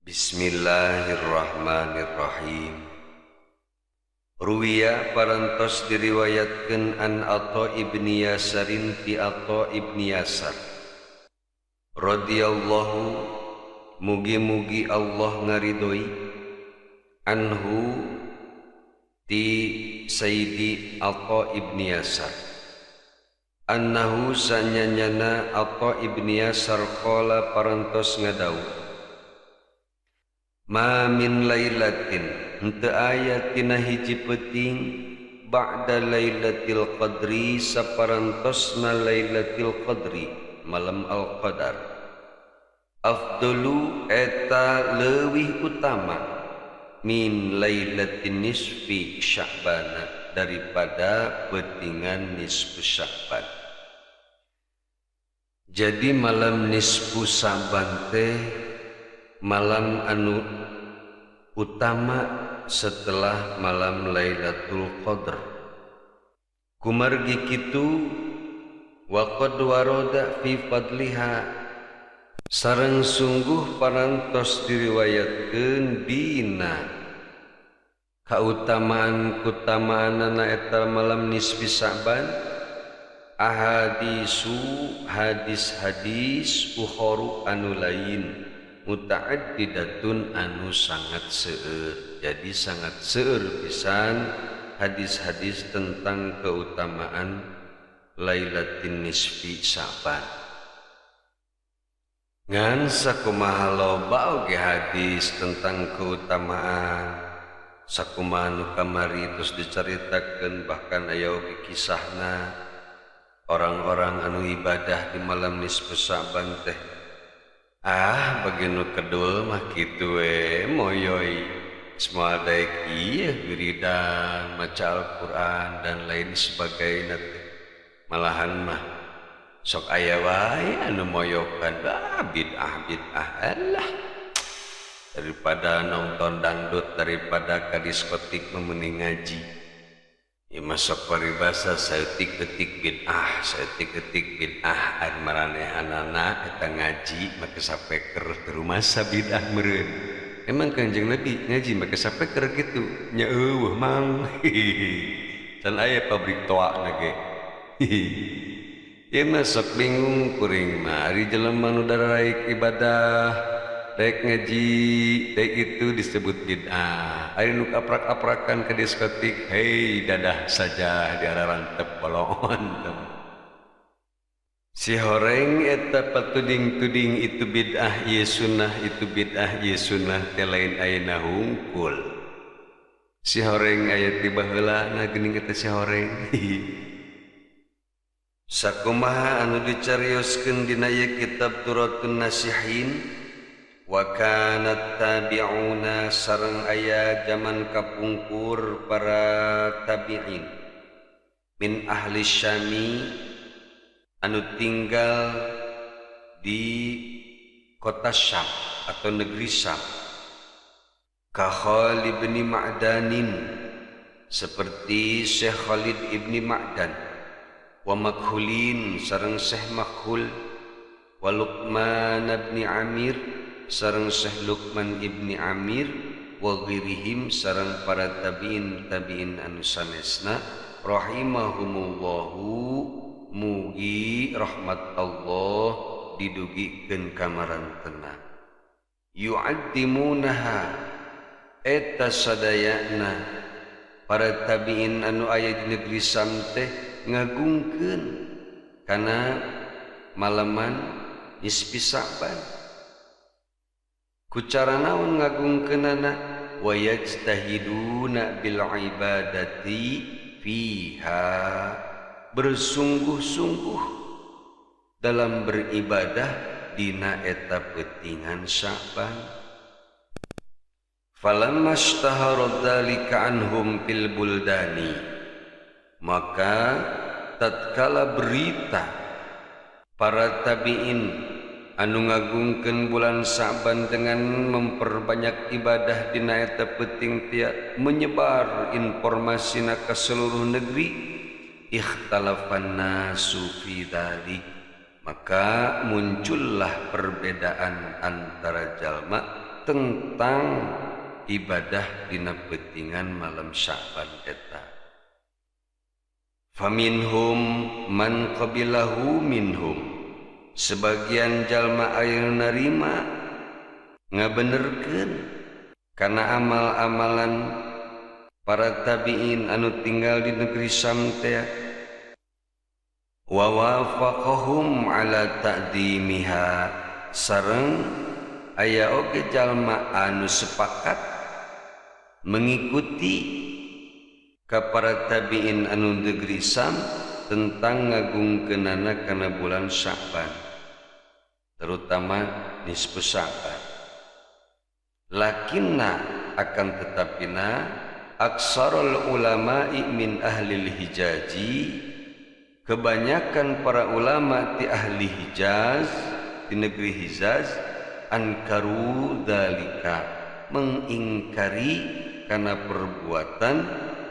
Bismillahirrahmanirrahim. Ruwiya parantos diriwayatkeun an Atha ibni Yasarin ti Atha ibni Yasar radhiyallahu, mugi-mugi Allah ngaridoi, anhu ti Sayyidi Atha ibni Yasar, annahu sanyanyana Atha ibni Yasar qala parantos ngadawuh, ma min lailatin, henteu aya tina hiji peuting, ba'da lailatil qadri, saparantosna lailatil qadri, malam al-qadar, afdalu eta leuwih utama, min lailatin nisfi sya'bana, daripada peutingan nisfu Sya'ban. Jadi malam nisfu Sya'ban teh malam anu utama setelah malam Lailatul Qadar. Kumargi kitu, wa qad warada fi fadliha, sareng sungguh parantos diriwayatkeun dina kautamaan kutamaanana eta malam nisfi Sya'ban, ahadisu hadis-hadis ukhoru anu lain, mutaaddidatun anu sangat seueur. Jadi sangat seueur pisan hadis-hadis tentang keutamaan Lailatin Nisfi Sya'ban. Ngan sakumaha loba oge hadis tentang keutamaan, sakumaha nu kamari terus dicaritakeun, bahkan aya oge kisahna orang-orang anu ibadah di malam nisfu Sya'ban teh, ah bagi nu kedul mah kitu we moyoy, semua daek ieu wiridan, maca Al-Qur'an dan lain sebagainya teh. Malahan mah sok aya wae anu moyokan, ah bid'ah bid'ah, alah, daripada nonton dangdut, daripada ka diskotik mending ngaji. Ya masuk paribasa saeutik-eutik bid'ah, saeutik-eutik bid'ah, ari maranehanana eta ngaji make sapeker teu rumasa bid'ah meureun. Emang Kanjeng Nabi ngaji make sapeker kitu? Nya eueuh, Mang. Can aya pabrik toa na ge. Ieu mah sok bingung kuring mah, ari jelema nu daraek ibadah, daek ngaji, daek itu disebut bid'ah. Ari nu aprak-aprakan ke diskotik, hei dadah saja diararantep bolongan. Si horeng eta patuding-tuding itu bid'ah ieu sunnah, itu bid'ah ieu sunnah teh lain ayeuna hungkul. Si horeng aya ti baheula na geuning eta si horeng. Sakumaha anu dicarioskeun dina ieu kitab Turatun Nasihin, wa kanat tabi'una, sareng aya zaman kapungkur para tabi'in, min ahli Syami, anu tinggal di kota Syam atau negeri Syam, ka Khalid bin Ma'danin, seperti Syekh Khalid ibni Ma'dan, wa Makhulin, sareng Syekh Makhul, wa Luqman ibni Amir, sareng Syekh Luqman ibni Amir, wa ghirihim, sareng para tabi'in tabi'in anu sanesna, rahimahumullahu, mugi rahmat Allah didugikeun ka marantena. Yu'addimunaha, eta sadayana para tabi'in anu aya di negeri Syam teh ngagungkeun kana malaman nisfi Sya'ban. Ku cara naon ngagungkeunana? Wa yajtahiduna bil ibadati fiha, bersungguh-sungguh dalam beribadah dina eta peutingan Sya'ban. Falamma ishtahara dzalika anhum fil buldani, maka tatkala berita para tabi'in anu ngagungkeun bulan Sya'ban dengan memperbanyak ibadah dina eta peuting tia menyebar informasina ka seluruh negeri, ikhtalafan nasu fi dzalik, maka muncullah perbedaan antara jalma. tentang ibadah dina peutingan malam Sya'ban eta. Faminhum man qabilahu minhum, sebagian jalma aya narima ngabenerkeun kana amal-amalan para tabi'in anu tinggal di negeri Syam teh, wa wafaqahum ala ta'dimiha, sareng aya oge jalma anu sepakat mengikuti ka para tabi'in anu negeri Syam tentang ngagungkeunana kana bulan Sya'ban, terutama nisfu Sya'ban. Lakinna akan tetapina aksarul ulama'i min ahlil hijazi, kebanyakan para ulama ti ahli Hijaz, di negeri Hijaz, ankaru dzalika, mengingkari karena perbuatan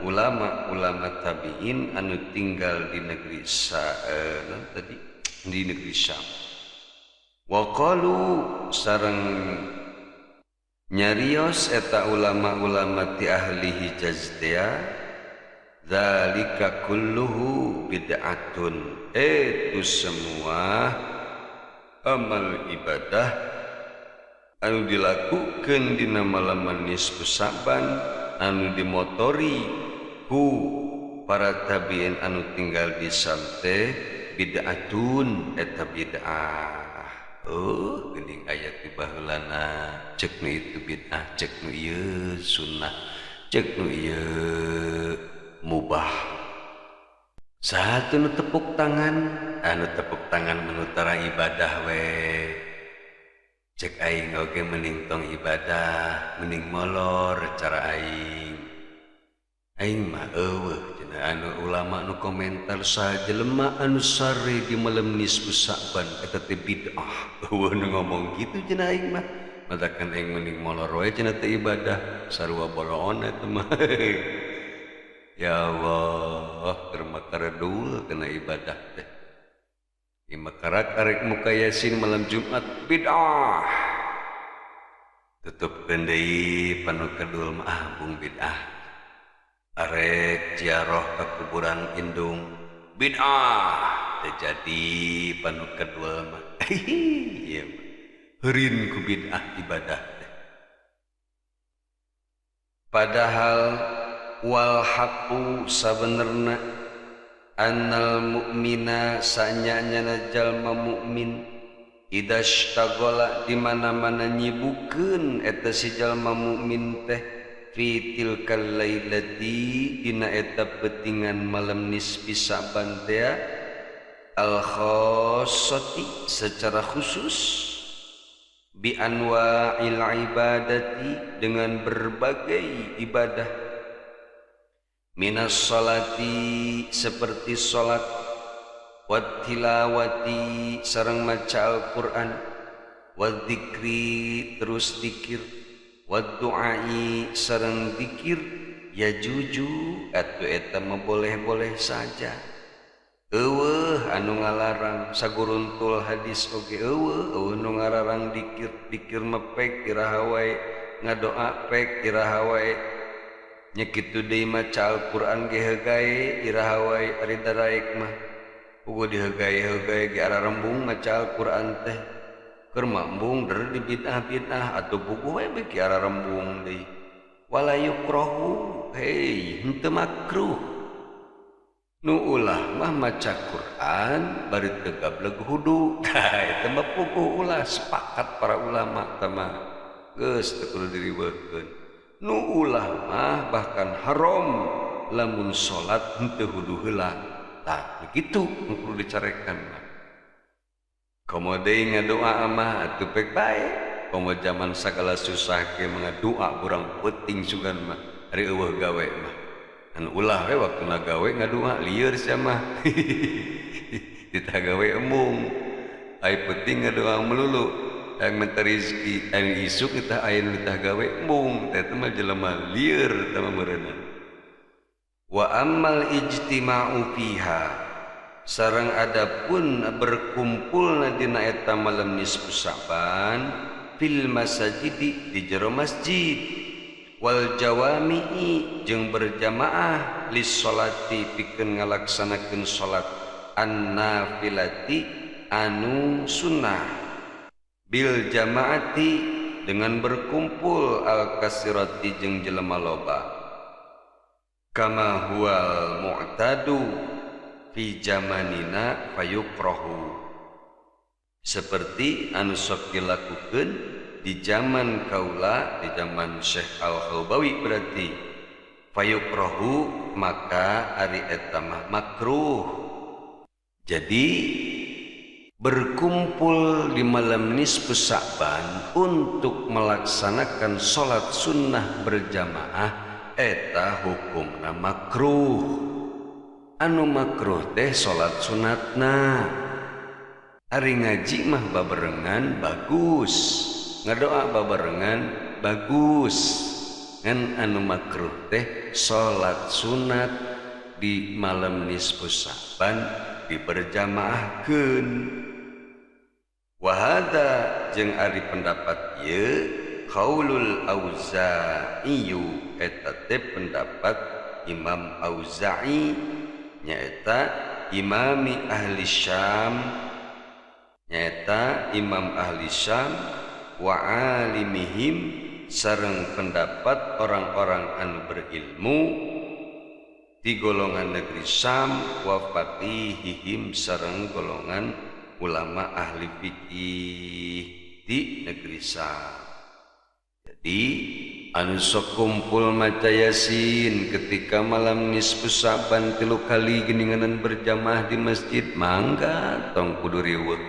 ulama-ulama tabi'in anu tinggal di negeri tadi di negeri Syam. Wa qalu sareng nyarios eta ulama-ulama ti ahli Hijaz teh, dzalika kulluhu bid'atun, itu semua amal ibadah anu dilakukeun dina malam nisfu Sya'ban anu dimotori ku para tabi'in anu tinggal di Syam teh bid'atun, eta bid'ah. Oh, geuning aya ti baheulana, cek nu itu bid'ah, cek nu ieu sunnah, cek nu ieu mubah. Satu nu tepuk tangan, anu tepuk tangan menutara ibadah we. Cek aing oge mending tong ibadah, mending molor cara aing. Aing mah eueuh cenah anu ulama nu komentar sajelema anu sare di malam nisfu Sya'ban eta teh bid'ah. Eueuh nu ngomong kitu cenah aing mah. Matakan aing mending molor we cenah teh ibadah, sarua boloon eta mah. Ya Allah, keur makaredul kana ibadah teh. Imakarak arek muka Yasin malam Jumat bid'ah. Tutupkeun deui panu kedul mah ah bung bid'ah. Arek ziarah ka kuburan indung bid'ah. Teu jadi panu kedul mah. Ieu mah heurin ku bid'ah ibadah teh. Padahal wal haqqu sabenerna annal mu'mina sanyanya jalma mukmin idashtaghala di mana-mana nyibukeun eta si jalma mukmin teh fi tilkal lailati dina eta peutingan malam nisfi Sya'ban teh al khassati secara khusus bi anwa'il ibadati dengan berbagai ibadah, minas sholati seperti sholat, wat tilawati sareng maca Al-Qur'an, wat dzikri terus dzikir, wat du'ai sareng dzikir, ya juju atuh eta mah boleh-boleh saja. Eueuh anu ngalarang saguruntul hadis oge eueuh, eueuh nu ngalarang dzikir, dzikir mah pek iraha wae, ngadoa pek iraha wae. Nya kitu deui maca Al-Qur'an ge heugae iraha wae ari daraek mah. Puguh dihegae-hegae ge ararembung maca Al-Qur'an teh. Keur mah embung der di bid'ah-bid'ah atuh puguh we beuki ararembung deui. Wala yukrahu, hei henteu makruh. Nu ulah mah maca Qur'an bari teu gableg hudu. Tah eta mah puguh ulah sepakat para ulama tah mah. Geus teu kudu diriweuhkeun. Nu ulah mah bahkan haram lamun salat henteu hudu heula. Tah kitu nu kudu dicarekan mah. Komo deui ngadoa mah atuh pek bae. Komo jaman sagala susah ge ngadoa urang peuting sugan mah ari eueuh gawe mah. Anu ulah we waktuna gawe ngadoa lieur sia mah. Ditah gawe embung. Ai peuting ngadoa melulu. Yang minta rezeki, yang isuk kita aya nu ditah gawe embung, teh mah jelema lieur teh mah meureunna. Wa ammal ijtima'u fiha, sareng adapun berkumpulna dina eta malam nisfu Sya'ban fil masajidi di jero masjid wal jawami'i jeung berjamaah lis sholati pikeun ngalaksanakeun salat an-nafilati anu sunnah bil jamaati dengan berkumpul al-kasirati jeung jelema loba kama huwal mu'tadu fi zamanina fayukrahu seperti anu sok dilakukeun di zaman kaula, di zaman Syekh Al-Khaubawi berarti fayukrahu maka ari eta mah makruh. Jadi berkumpul di malam nisfu Sya'ban untuk melaksanakan sholat sunnah berjamaah eta hukumna makruh. Anu makruh teh sholat sunatna. Ari ngaji mah babarengan bagus, ngadoa babarengan bagus, ngan anu makruh teh sholat sunat di malam nisfu Sya'ban diberjamaahkeun. Wahada jeung ari pendapat ieu qaulul Auza'i eta teh pendapat Imam Auza'i nyaeta imami ahli Syam, nyaeta imam ahli Syam wa alimihim sareng pendapat orang-orang anu berilmu di golongan negeri Syam wa faqihihim sareng golongan ulama ahli fikih di negeri Syam. Jadi anu sok kumpul maca Yasin ketika malam nisfu Sya'ban 3 kali geninganan berjamaah di masjid mangga tong kudu riweuh.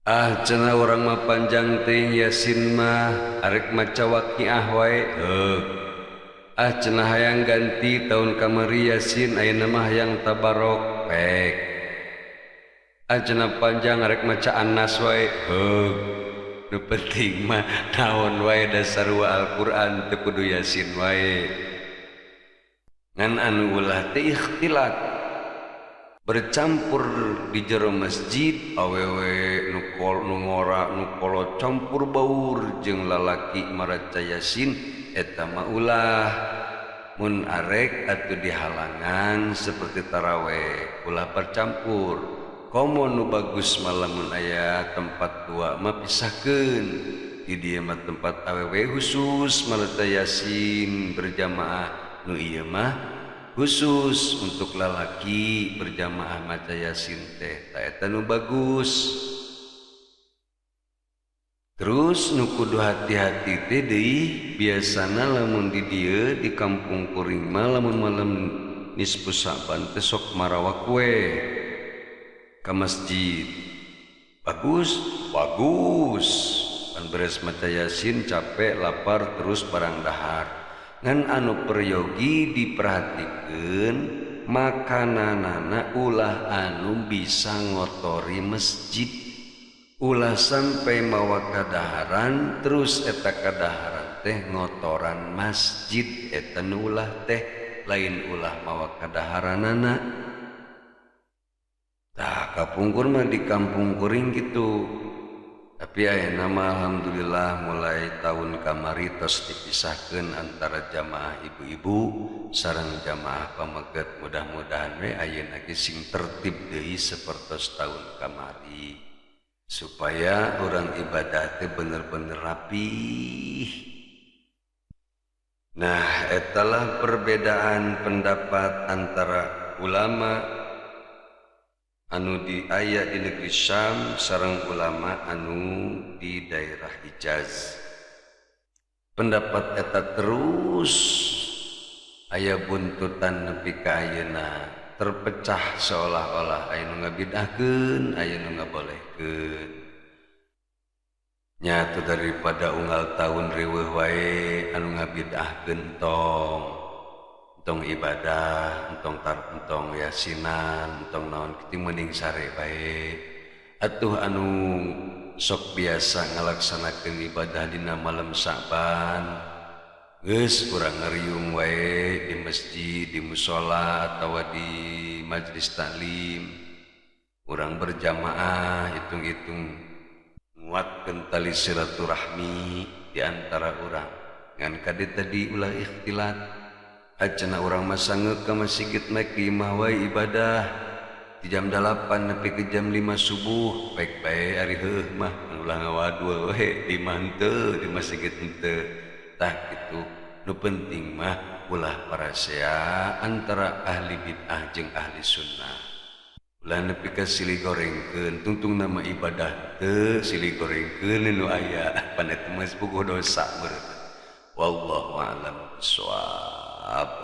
Ah cenah urang mah panjang teuing Yasin mah arek maca Waqiah wae heuk. Ah cenah hayang ganti tahun kamari Yasin ayeuna mah hayang Tabarok pek. Ah cenah panjang arek maca An-Nas wae heuk. Nu penting mah naon wae dasar wa Al-Qur'an teu kudu Yasin wae. Ngan anu ulah teh ikhtilat bercampur di jero masjid awewe nu kol nu ngora nu kolot campur baur jeung lalaki maraca Yasin eta mah ulah. Mun arek atuh dihalangan seperti taraweh ulah bercampur. Komo nu bagus malamun aya tempat dua mah pisahkeun, di dieu mah tempat awewe khusus maraca Yasin berjamaah, nu ieu mah khusus untuk lalaki berjamaah maca Yasin teh ta eta nu bagus. Terus nu kudu hati-hati teh deui biasana lamun di dieu di kampung kuring mah lamun malam nisfu Sya'ban teh sok marawak we ka masjid. Bagus, bagus. Pan beres maca Yasin capek lapar terus barang dahar. Ngan anu peryogi diperhatikeun makananana ulah anu bisa ngotori masjid. Ulah sampai mawa kadaharan terus eta kadaharan teh ngotoran masjid eta nu ulah teh lain ulah mawa kadaharanana. Tah kapungkur mah di kampung kuring gitu. Tapi ayeuna mah alhamdulillah mulai tahun kamari tos dipisahkeun antara jamaah ibu-ibu sareng jamaah pameget. Mudah-mudahan we ayeuna ge sing tertib deui sapertos tahun kamari supaya orang ibadah teh bener-bener rapih. Nah, etalah perbedaan pendapat antara ulama anu di aya di negeri Syam sareng ulama anu di daerah Hijaz. Pendapat eta terus aya buntutan nepi ka ayeuna terpecah seolah-olah aya nu ngabidahkeun, aya nu ngabolehkeun. Nyatu daripada unggal tahun riweuh wae anu ngabidahkeun tong entong ibadah, entong tar, entong yasinan, entong naon kitu mending sare bae. Atuh anu sok biasa ngalaksanakeun ibadah dina malam Sya'ban geus urang ngariung wae di masjid, di musala atawa di majlis taklim. Urang berjamaah hitung-hitung Nguatkeun tali silaturahmi di antara urang. Ngan kade tadi ulah ikhtilat. Acana urang mah sangeuk ka masjid mah di imah wae ibadah. Di jam 8 nepi ke jam 5 subuh baik bae ari heuh mah ulah ngawadul we di imah henteu di masjid henteu. Tah kitu nu penting mah ulah parasea antara ahli bid'ah jeung ahli sunnah. Ulah nepi ka silih gorengkeun tungtung nama ibadah teu silih gorengkeun nu aya pan eta mah puguh dosa meureun. Wallahu a'lam bissawab.